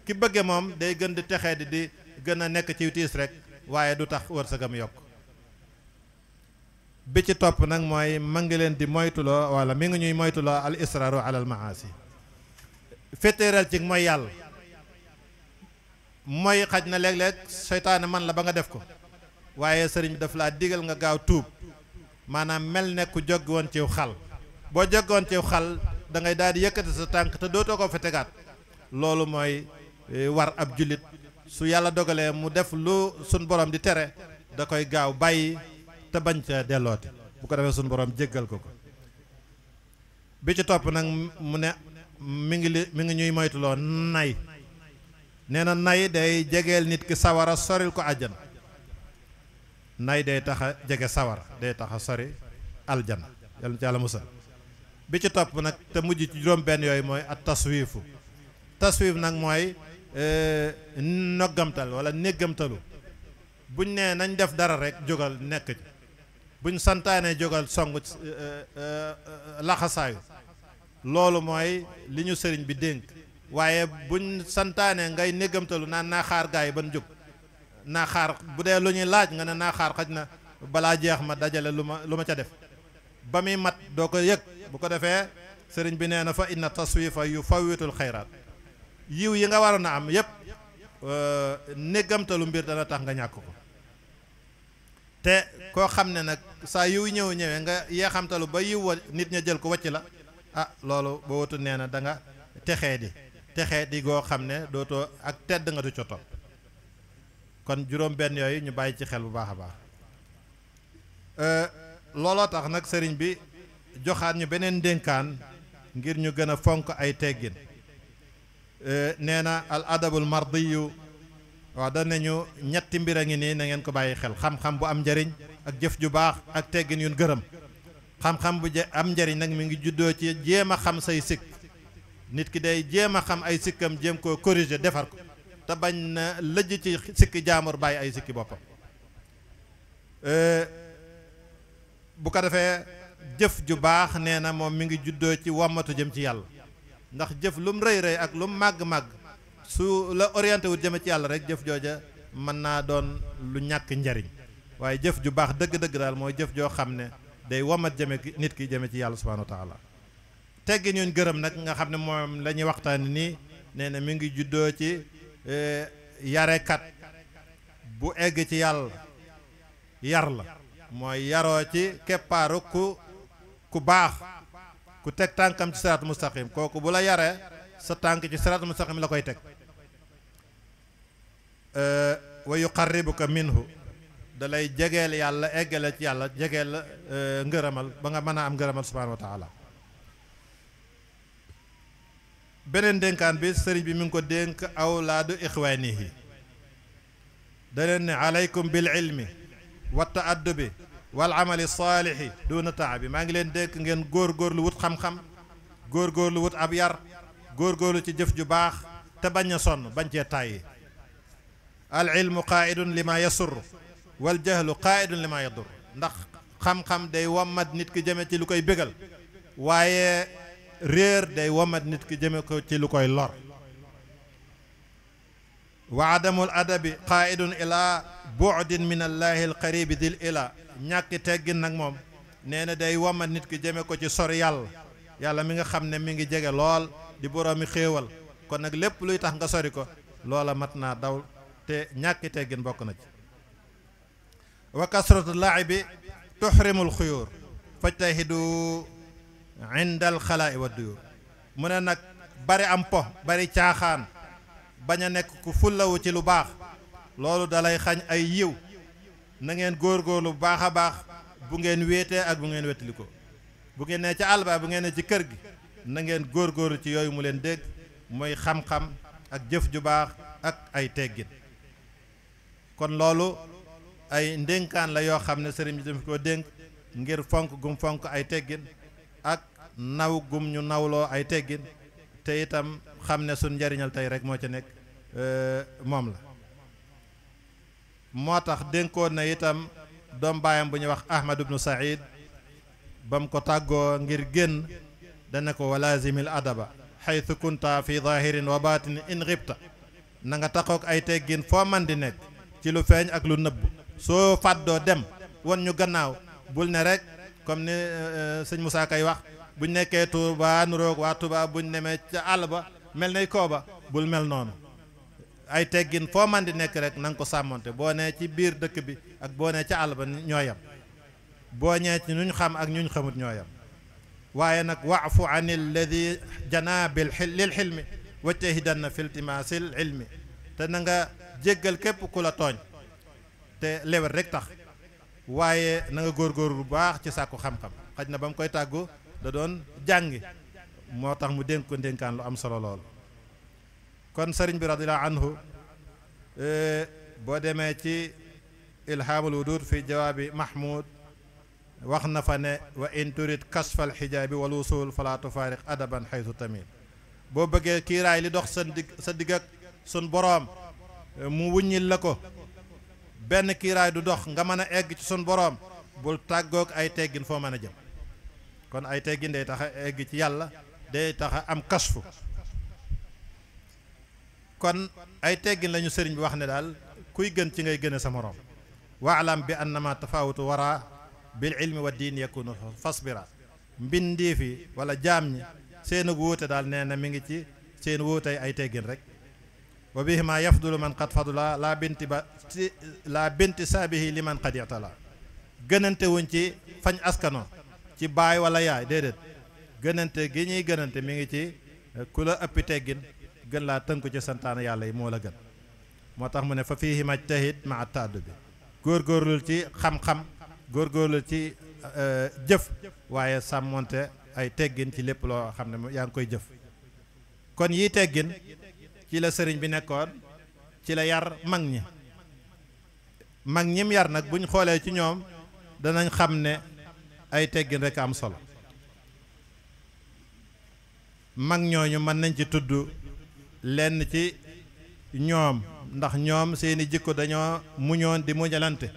ki bëgge moom day gën di texee di gën a nekk ci tiis rek waaye du tax wërsëgam yokk bi ci topp nag mooy ma ngi leen di moytuloo wala mi ngi ñuy moytuloo al israaru ala al maasi féetéeral ci mooy yàlla mooy xaj na léeg-léeg seytaane man la ba nga def ko waaye sëriñ bi daf laa digal nga gaaw tuub maanaam mel ne ku jóg woon ciw xal boo jóg woon ciw xal da ngay daal di yëkkati sa tànk te dootoo ko fa tegaat loolu mooy war ab jullit su yàlla dogalee mu def lu sun borom di tere da koy gaaw bàyyi te bañ ca dellooti bu ko defee sun borom jéggal ko bi ci topp nag mu ne mi ngi ñuy moytuloo nay nee na nay day jegeel nit ki sawara soril ko àjjana nay day tax a jege sawara day tax a sori aljana yàlla na ci yàlla musal bi ci topp nag te mujj ci juróom benn yooyu mooy at taswiifu taswiif nag mooy noggamtal wala néggamtalu buñ nee nañ def dara rek jógal nekk ci buñ santaanee jógal song laxasaayu loolu mooy li ñu sëriñ bi dénk waaye buñ santaanee ngay néggamtalu naan naa xaar gaa yi ban jóg naa xaar bu dee lu ñuy laaj nga ne naa xaar xaj na balaa jeex ma dajale lu ma ca def ba muy mat doo ko yëg bu ko defee sëriñ bi nee na fa inna taswifa yu fawitul xayraat yiw yi nga waroon a am yépp néggamtalu mbir dana tax nga ñàkk ko te koo xam ne nag saa yiw ñëwee nga yeexamtalu ba yiw wa nit ña jël ko wàcc la loolu boo wutu nee na da nga texee di goo xam ne dootoo ak tedd nga du co topp kon juróom benn yooyu ñu bàyyi ci xel bu baax a baax looloo tax nag sëriñ bi joxaat ñu beneen dénkaan ngir ñu gën a fonk ay teggin nee na al adabul mardiyu waaw danañu ñetti mbir a ngi nii na ngeen ko bàyyi xel xam-xam bu am njariñ ak jëf ju baax ak teggin yun gërëm xam-xam bu am njariñ nag mi ngi juddoo ci jéem a xam say sikk nit ki day jéem a xam ay sikkam jéem koo corriger defar ko te bañ na lëj ci sikki jaamur bàyyi ay sikki boppam bu ko defee jëf ju baax nee na moom mi ngi juddoo ci wommatu jëm ci yàlla ndax jëf lu mu rëy rëy ak lu mu màgg-màgg su la orienté wut jëme ci yàlla rek jëf jooja mën naa doon lu ñàkk njariñ waaye jëf ju baax dëgg-dëgg daal mooy jëf joo xam ne day womat jëme nit ki jëme ci yàlla subhanahu wa taala teggin ñooñ gërëm nag nga xam ne moom la ñuy waxtaani nii nee na mi ngi juddoo ci yarekat bu egg ci yàlla yar la mooy yaroo ci keppaaru ku baax ku teg tànkam ci siraatu mustaqim kooku bu la yaree sa tànk ci siraatu mustaqim la koy teg wa yuqarribuka minhu da lay jegeel yàlla eggale ci yàlla jegeel ngërëmal ba nga mën a am ngërëmal subhanahu wa taala beneen dénkaan bi sëriñ bi mi ngi ko dénk awlaadu ixwaanihi da leen ne aleykum bil ilmi wa taaddubi wal amali saalixi duna taabi maa ngi leen dénk ngeen góorgóorlu wut xam-xam góorgóorlu wut ab yar góorgóorlu ci jëf ju baax te bañ a sonn bañ cee tàyyi al ilmu qaidun li ma yasurru wal jahlu qaidun li ma yadur ndax xam-xam day wommat nit ki jëme ci lu koy bégal waaye réer day wommat nit ki jëme ko ci lu koy lor wa adamul adabi qaidun ila bu'din min allahi alqaribi dil ila ñàkki teggin nag moom nee na day wommat nit ki jëme ko ci sori yàlla mi nga xam ne mi ngi jege lool di boroomi xéewal kon nag lépp luy tax nga sori ko loola mat naa daw te ñàkki teggin bokk na ci wa kasratu laa'ibi tuhrimul xuyuur fajtahidu inda al xalaa'i wa duyuur mu ne nag bari am po bari caaxaan bañ a nekk ku fullawu ci lu baax loolu dalay xañ ay yiw na ngeen góorgóorlu bu baax a baax bu ngeen wéetee ak bu ngeen wétali ko bu ngeen nee ca àll ba bu ngeen nee ci kër gi na ngeen góorgóorlu ci yooyu mu leen dégg mooy xam-xam ak jëf ju baax ak ay teggin kon loolu ay ndénkaan la yoo xam ne sëriñ bi daf ko dénk ngir fonk gum fonk ay teggin ak naw gum ñu nawloo ay teggin te itam xam ne suñ njariñal tey rek moo ca nekk moom la moo tax dénkoon na itam doom baayam bu ñuy wax Ahmad ibnu Saïd ba mu ko tàggoo ngir génn dana ko walazimil adaba xaytu kunta fi zahirin wa batini in xibta na nga taxook ay teggin foo man di nekk ci lu feeñ ak lu nëbb soo fàddoo dem won ñu gannaaw bul ne rek comme ni sëñ Moussa Kay wax buñ nekkee Touba nuroog waa Touba buñ nemee ca àll ba mel nay kooba bul mel noonu ay teggin foo man di nekk rek na nga ko sàmmonte boo nee ci biir dëkk bi ak boo nee ca àll ba ñooyam boo ñee ci ñuñ xam ak ñuñ xamut ñooyam waaye nag waafu an alladi jana bil lil xilmi wajtahidanna fi iltimaasil ilmi te na nga jéggal képp ku la tooñ te lewet rek tax waaye na nga góorgóorlu bu baax ci sàkku xam-xam xaj na ba mu koy tàggu da doon jàngi moo tax mu dénk ko ndénkaan lu am solo lool kon sëriñ bi radiyallahu anhu boo demee ci ilhaamul wudud fi jawaabi mahmud wax na fa ne wa in turid kasfal xijaabi wal wusul fala tufaariq adaban xaytu tamil boo bëggee kiiraay li dox sa digg ak sun boroom mu wuññil la ko benn kiiraay du dox nga mën a egg ci sun boroom bul tàggoog ay teggin foo mën a jëm kon ay teggin day tax a egg ci yàlla day tax a am kasfu kon ay teggin lañu sëriñ bi wax ne daal kuy gën ci ngay gëne sa moroom waalam bi annama tafawutu wara bil ilmi wa diin yakunu fasbira mbindii fi wala jaam ñi seen wuute daal nee na mi ngi ci seen wuutey ay teggin rek wa bihima yafdulu man qad fadula la binti saabihi li man qad yatala gënante wuñ ci fañ askano ci baay wala yaay déedéet gënante gi ñuy gënante mi ngi ci ku la ëppi teggin gën laa tënku ci santaane yàlla yi moo la gën moo tax mu ne fa fiihi majtahid ma taaddu bi góorgóorlul ci xam-xam góorgóorlul ci jëf waaye sàmmonte ay teggin ci lépp loo xam ne yaa ngi koy jëf kon yii teggin ci la sëriñ bi nekkoon ci la yar mag ñim yar nag buñ xoolee ci ñoom danañ xam ne ay teggin rek am solo mag ñooñu mën nañ ci tudd lenn ci ñoom ndax ñoom seeni jikko dañoo muñoon di muñalante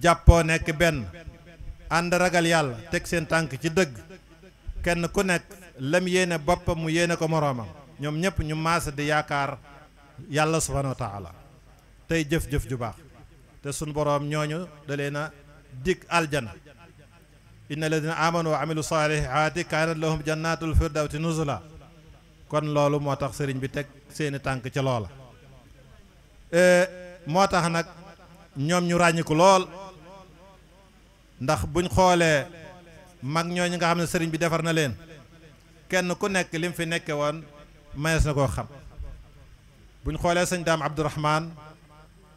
jàppoo nekk benn ànd ragal yàlla teg seen tànk ci dëgg kenn ku nekk lam yéene boppam mu yéene ko moroomam ñoom ñëpp ñu maasa di yaakaar yàlla subhanahu wa taala tey jëf-jëf ju baax te sun boroom ñooñu da leen a dig aljana inna alladina amanu wa amilu salihati kaanat lahum jannatul firdawsi nuzula kon loolu moo tax sëriñ bi teg seeni tànk ca loola moo tax nag ñoom ñu ràññiku lool ndax buñ xoolee mag ñooñu nga xam ne sëriñ bi defar na leen kenn ku nekk lim fi nekke woon mayees na koo xam buñ xoolee sëñ daam Abdourahman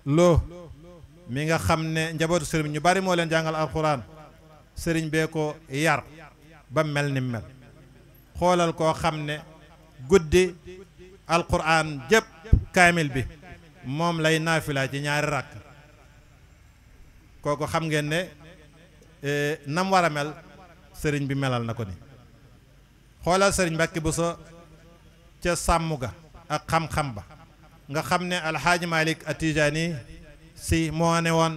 Lo mi nga xam ne njabootu sëriñ ñu bari moo leen jàngal alxuraan sëriñ bee ko yar ba mel ni mel xoolal koo xam ne guddi alxuraan jëpp kaamil bi moom lay naafila ci ñaari rakk kooku xam ngeen ne nam war a mel sëriñ bi melal na ko ni xoolal sëriñ Mbàkke Buso ca sàmm ga ak xam-xam ba nga xam ne alxaaji Malik Atijaani si moo ne woon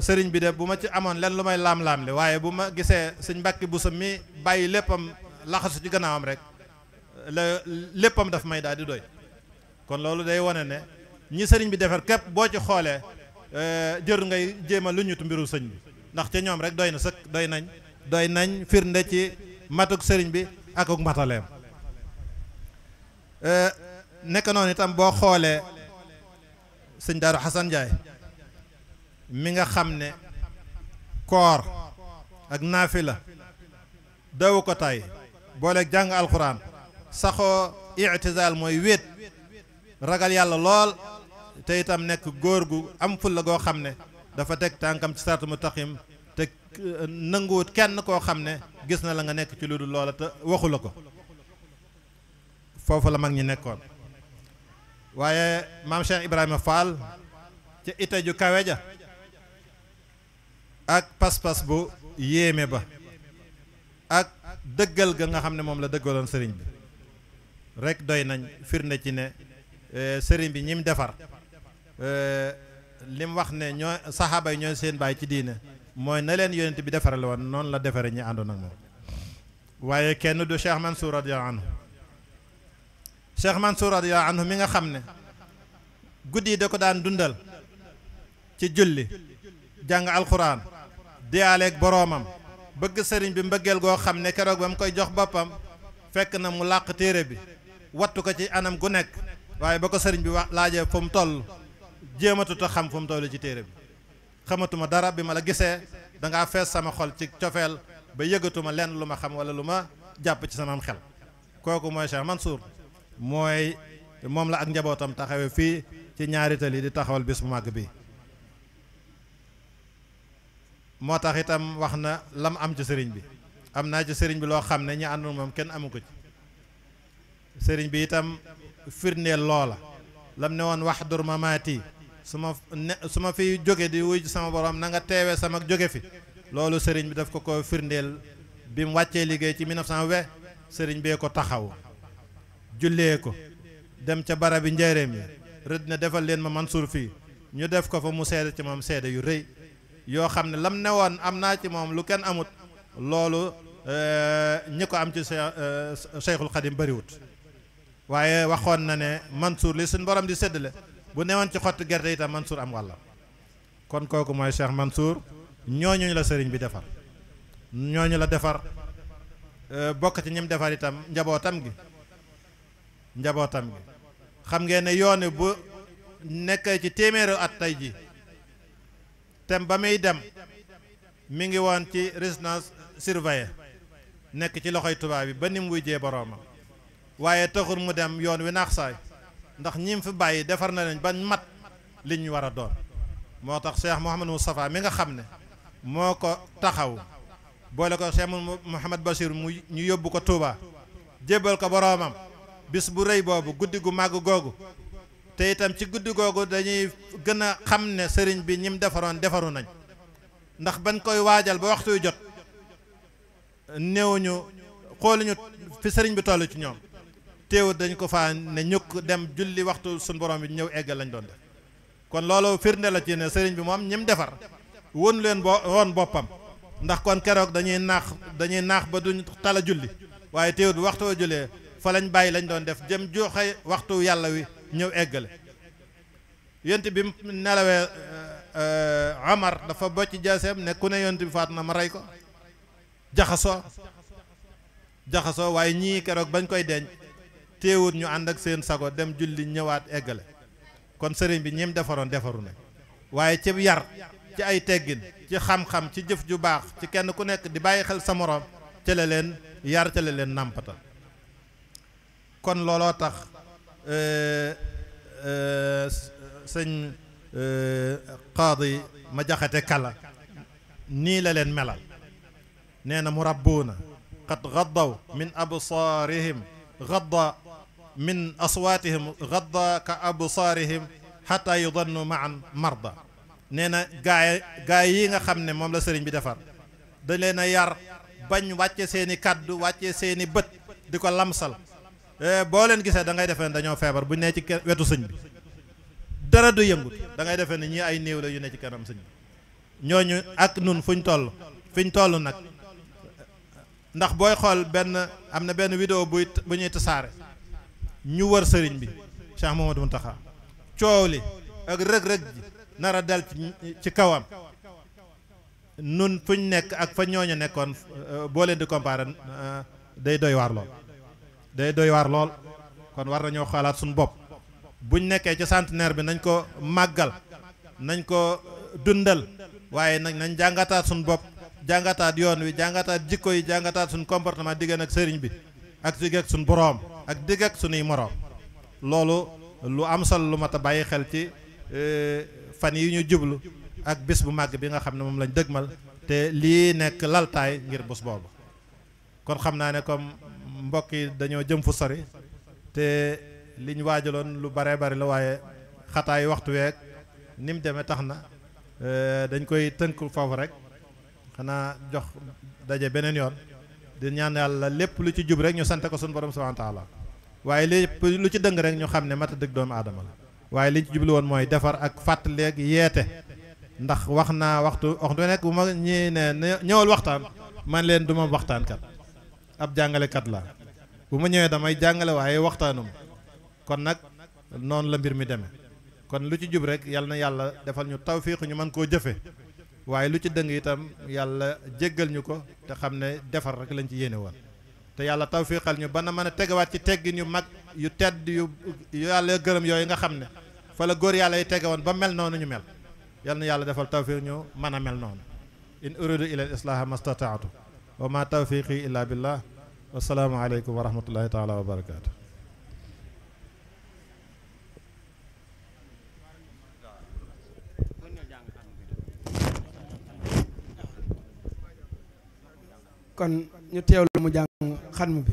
sëriñ bi de bu ma ci amoon len lu may laam-laamle waaye bu ma gisee sëñ Mbàkke Buso mi bàyyi léppam laxasu ci gannaawam rek la léppam daf may daal di doy kon loolu day wane ne ñi sëriñ bi defar képp boo ci xoolee jër ngay jéem a lu ñutu mbiru sëñ bi ndax ca ñoom rek doy na sëkk doy nañ firnde ci matuk sëriñ bi ak ak mataleem nekk noonu itam boo xoolee sëñ Daaru Xasan Njaay mi nga xam ne koor ak naafila dawu ko tay booleeg jàng alxuraan saxoo ictizaal mooy wéet ragal yàlla lool te itam nekk góor gu am fulla goo xam ne dafa teg tànkam ci siraatul mustaqim te nanguwut kenn koo xam ne gis na la nga nekk ci lu dul loola te waxu la ko. foofu la mag ñi nekkoon. waaye maam Cheikh Ibrahima Fall ca ite ju kawe ja ak pas-pas bu yéeme ba ak dëggal ga nga xam ne moom la dëggaloon sëriñ bi rek doy nañ firnde ci ne sëriñ bi ñim defar lim wax ne ñoo saxaaba yi ñooy seen baay ci diine mooy na leen yonent bi defarale woon noonu la defare ñi àndoon ak moom. waaye kenn du Cheikh Mansour radiyallahu anhu. Cheikh Mansour radiyallahu anhu mi nga xam ne guddi yi da ko daan dundal ci julli jàng alxuraan diyaaleeg boroomam bëgg sëriñ bi mbëggeel goo xam ne keroog ba mu koy jox boppam fekk na mu làq téere bi wattu ko ci anam gu nekk waaye ba ko sëriñ bi wax laajee fu mu toll jéematut a xam fu mu toll ci téere bi. xamatuma dara bi ma la gisee dangaa fees sama xol ci cofeel ba yëgatuma lenn lu ma xam wala lu ma jàpp ci sama xel. kooku mooy Cheikh Mansour mooy moom la ak njabootam taxawee fii ci ñaari tali di taxawal bis bu màgg bi. moo tax itam wax na lam am ci sëriñ bi am naa ci sëriñ bi loo xam ne ñi àndoon moom kenn amu ko ci. sëriñ bi itam firndeel loola lam ne woon wax dur ma maati su ma fi jóge di wuy sama borom na nga teewee sama jóge fi. loolu sëriñ bi daf ko firndeel bi mu wàccee liggéey ci 1920 sëriñ bee ko taxaw jullee ko dem ca barabi njëreem yi rëdd na defal leen ma Mansour fii ñu def ko fa mu seede ci moom seede yu rëy yoo xam ne lam ne woon am naa ci moom lu kenn amut loolu ñi ko am ci Cheikhul Khadim bariwut. waaye waxoon na ne Mansour li suñ borom di séddale bu newoon ci xottu gerte itam Mansour am wàllam. kon kooku mooy Cheikh Mansour ñooñu la sëriñ bi defar ñooñu la defar bokk ci ñim defar itam njabootam gi xam ngeen ne yoon bu nekkee ci téeméeru at tey ji tem ba muy dem mi ngi woon ci résidence surveillée nekk ci loxoy tubaab bi ba ni mu wujjee boroomam waaye taxul mu dem yoon wi naax saay ndax ñim fi bàyyi defar na leen bañ mat li ñu war a doon. moo tax Cheikh Mouhamadou Moustapha mi nga xam ne moo ko taxaw boole ko Cheikh Mouhamad Bachir mu ñu yóbbu ko Touba jébbal ko boroomam bis bu rëy boobu guddi gu màgg googu te itam ci guddi googu dañuy gën a xam ne sëriñ bi ñim defaroon defaru nañ ndax bañ koy waajal ba waxtu yu jot néewuñu xooluñu fi sëriñ bi toll ci ñoom teewut dañ ko faa ne ñukk dem julli waxtu suñ borom bi ñëw eggal lañ doon def. kon loolu firnde la ci ne sëriñ bi moom ñim defar won leen woon boppam ndax kon keroog dañuy naax ba duñ tala julli waaye teewut bu waxtu wa jullee fa lañ bàyyi lañ doon def jëm joxe waxtu yàlla wi ñëw eggale. yonent bi nelawee Amar dafa bocc jaaseem ne ku ne yonent bi faatu na ma rey ko jaxasoo waaye ñii keroog bañ koy denc teewut ñu ànd ak seen sago dem julli ñëwaat eggale. kon sëriñ bi ñim defaroon defaru na waaye ci yar ci ay teggin ci xam-xam ci jëf ju baax ci kenn ku nekk di bàyyi xel sa moroom ca la leen yar ca la leen nàmpatal. kon looloo tax sëñ qaadi ma jaxate kala nii la leen melal nee na murabbuuna qad gaddaw min absaarihim gadda min aswaatihim gadda ka absaarihim xataa yudannu maan marda. nee na gaay yi nga xam ne moom la sëriñ bi defar da leen a yar bañ wàcce seeni kàddu wàcce seeni bët di ko lamsal boo leen gisee da ngay defee ne dañoo feebar bu ne ci wetu sëñ bi dara du yëngut da ngay defee ne ñii ay néew la yu ne ci kanam sëñ bi. ñooñu ak nun fiñ toll nag ndax booy xool am na benn vidéo bu ñuy tasaare ñu wër sëriñ bi Cheikh Mouhamadou Mountakha coow li ak rëg-rëg ji nar a dal ci kawam nun fuñ nekk ak fa ñooñu nekkoon boo leen di comparer day doy waar lool kon war nañoo xalaat suñu bopp buñ nekkee ci centenaire bi nañ ko màggal nañ ko dundal waaye nag nañ jàngataat suñu bopp jàngataat yoon wi jàngataat jikko yi jàngataat suñu comportement diggante ak sëriñ bi ak digg ak suñu boroom ak digg ak suñuy moroom loolu lu am solo lu mat a bàyyi xel ci fan yi ñu jublu ak bis bu màgg bi nga xam ne moom lañ dëgmal te lii nekk laltaay ngir bés boobu. kon xam naa ne comme mbokk yi dañoo jëm fu sori te liñ waajaloon lu baree bari la, waaye xataay waxtu week ni mu demee tax na dañ koy tënk foofu rek. xanaa jox daje beneen yoon di ñaan yàlla lépp lu ci jub rek ñu sant ko suñu borom subhanahu wa taala, waaye lépp lu ci dëng rek ñu xam ne mat a dëgg doomu aadama la. waaye liñ ci jublu woon mooy defar ak fàttaleeg yeete, ndax wax naa waxtu nekk bu ma ñii ne ñëwal waxtaan man leen du ma waxtaankat, ab jàngalekat la. bu ma ñëwee damay jàngale waaye waxtaanum. kon nag noonu la mbir mi demee. kon lu ci jub rek yal na yàlla defal ñu tawfiq ñu mën koo jëfe, waaye lu ci dëng itam yàlla jéggal ñu ko te xam ne defar rek lañ ci yéene woon. te yàlla tawfiqal ñu ba na mën a tegawaat ci teggin yu mag yu tedd yu yàlla gërëm yooyu nga xam ne fa la góor yàlla yi tege woon ba mel noonu ñu mel. yal na yàlla defal tawfiq ñu mën a mel noonu. in uridu ila al islaha mastataatu wa ma tawfiqi illa billah. wasalaamu aleykum wa rahmatullahi taala wa barakaatu. kon ñu teewlu mu jàng xatmu bi.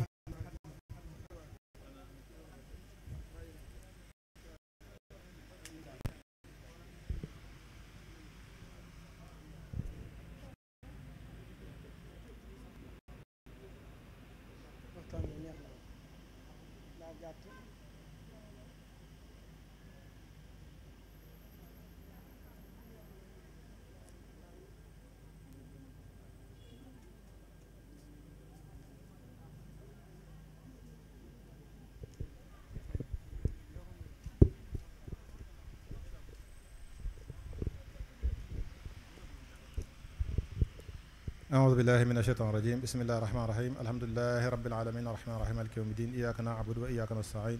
أعوذ بالله من الشيطان الرجيم بسم الله الرحمن الرحيم الحمد لله رب العالمين الرحمن الرحيم مالك يوم الدين إياك نعبد وإياك نستعين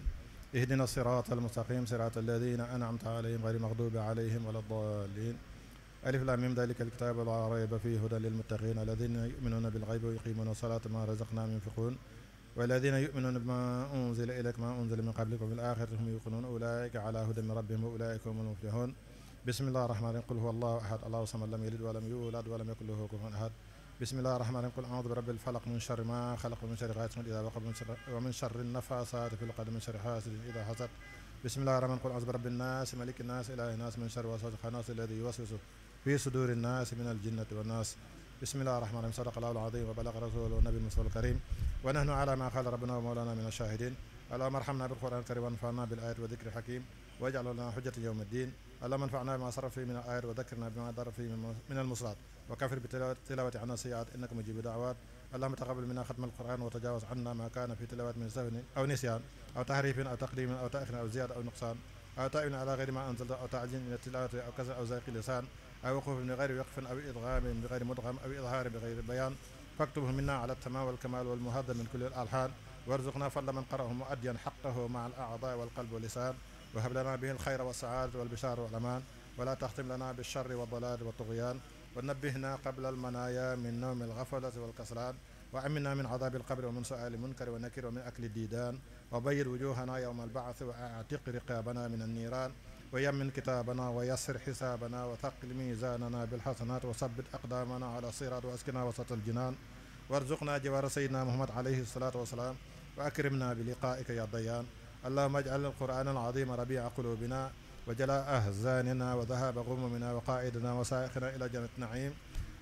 اهدنا الصراط المستقيم صراط الذين أنعمت عليهم غير المغضوب عليهم ولا الضالين ألف لام ميم ذلك الكتاب لا ريب فيه هدى للمتقين الذين يؤمنون بالغيب ويقيمون الصلاة ما رزقناهم ينفقون والذين يؤمنون بما أنزل إليك ما أنزل من قبلك وبالآخرة هم يوقنون أولئك على هدى من ربهم وأولئك هم المفلحون بسم الله الرحمن الرحيم قل هو الله أحد الله الصمد لم يلد ولم يولد ولم يكن له كفوا أحد بسم الله الرحمن الرحيم قل أعوذ برب الفلق من شر ما خلق ومن شر غاسق إذا وقب ومن شر النفاثات في العقد من شر حاسد إذا حسد بسم الله الرحمن الرحيم قل أعوذ برب الناس ملك الناس إله الناس من شر وسواس الخناس الذي يوسوس في صدور الناس من الجنة والناس بسم الله الرحمن الرحيم صدق الله العظيم وبلغ رسوله النبي المصطفى الكريم ونحن على ما قال ربنا ومولانا من الشاهدين اللهم ارحمنا بالقرآن الكريم وانفعنا بالآيات وذكر الحكيم واجعل لنا حجة يوم الدين اللهم انفعنا بما صرف فيه من الآيات وذكرنا بما ضر فيه من المصلات وكفر بالتلاوة عنا السيئات إنك مجيب دعوات اللهم تقبل منا ختم القرآن وتجاوز عنا ما كان في تلاوة من سهو أو نسيان أو تحريف أو تقديم أو تأخير أو زيادة أو نقصان أو تأويل على غير ما أنزلت أو تعجيل من التلاوة أو كسر أو زيق اللسان أو وقوف بغير وقف أو إدغام بغير مدغم أو إظهار بغير بيان فاكتبه منا على التمام والكمال والمهذب من كل الألحان وارزقنا فضل من قرأه مؤديا حقه مع الأعضاء والقلب واللسان وهب لنا به الخير والسعادة والبشار والأمان ولا تختم لنا بالشر والضلال والطغيان ونبهنا قبل المنايا من نوم الغفلة والكسلان وأمنا من عذاب القبر ومن سؤال المنكر ونكر ومن أكل الديدان وبيض وجوهنا يوم البعث وأعتق رقابنا من النيران ويمن كتابنا ويسر حسابنا وثقل ميزاننا بالحسنات وثبت أقدامنا على الصراط وأسكنا وسط الجنان وارزقنا جوار سيدنا محمد عليه الصلاة والسلام وأكرمنا بلقائك يا ضيان اللهم اجعل القرآن العظيم ربيع قلوبنا وجلاء أحزاننا وذهاب غمومنا وقائدنا وسائقنا إلى جنة النعيم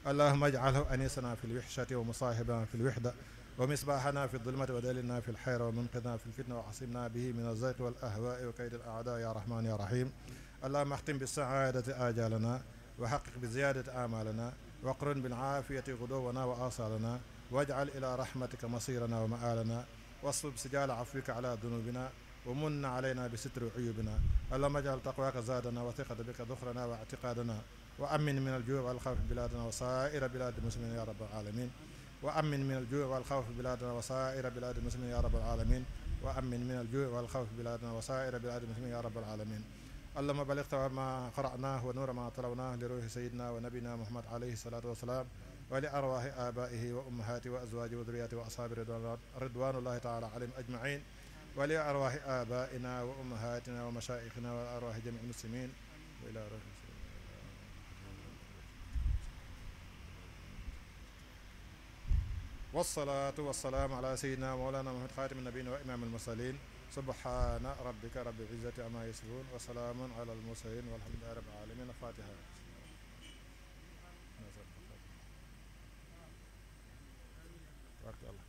اللهم اجعله أنيسنا في الوحشة ومصاحبنا في الوحدة ومصباحنا في الظلمة ودليلنا في الحيرة ومنقذنا في الفتنة وحصمنا به من الزيغ والأهواء وكيد الأعداء يا رحمن يا رحيم اللهم اختم بالسعادة آجالنا وحقق بزيادة آمالنا وقرن بالعافية غدونا وآصالنا واجعل إلى رحمتك مصيرنا ومآلنا واصلب سجال عفوك على ذنوبنا ومن علينا بستر عيوبنا اللهم اجعل تقواك زادنا وثقة بك ذخرنا واعتقادنا وأمن من الجوع والخوف بلادنا وسائر بلاد المسلمين يا رب العالمين وأمن من الجوع والخوف بلادنا وسائر بلاد المسلمين يا رب العالمين وأمن من الجوع والخوف بلادنا وسائر بلاد المسلمين يا رب العالمين اللهم بلغ ما قرأناه ونور ما تلوناه لروح سيدنا ونبينا محمد عليه الصلاة والسلام ولأرواح آبائه وأمهاته وأزواجه وذرياته وأصحابه رضوان الله تعالى عليهم أجمعين ولأرواح آبائنا وأمهاتنا ومشايخنا وأرواح جميع المسلمين وإلى روح wasalaatu wasalaamu ala sayyidina mawlana muhammad xaatimi nabiin wa imaam almursalin subhaana rabbika rabbil izzati amma yasifun wa salaamun ala almursalin walhamdulillahi rabbil alamin. Fatiha. Barke Allah.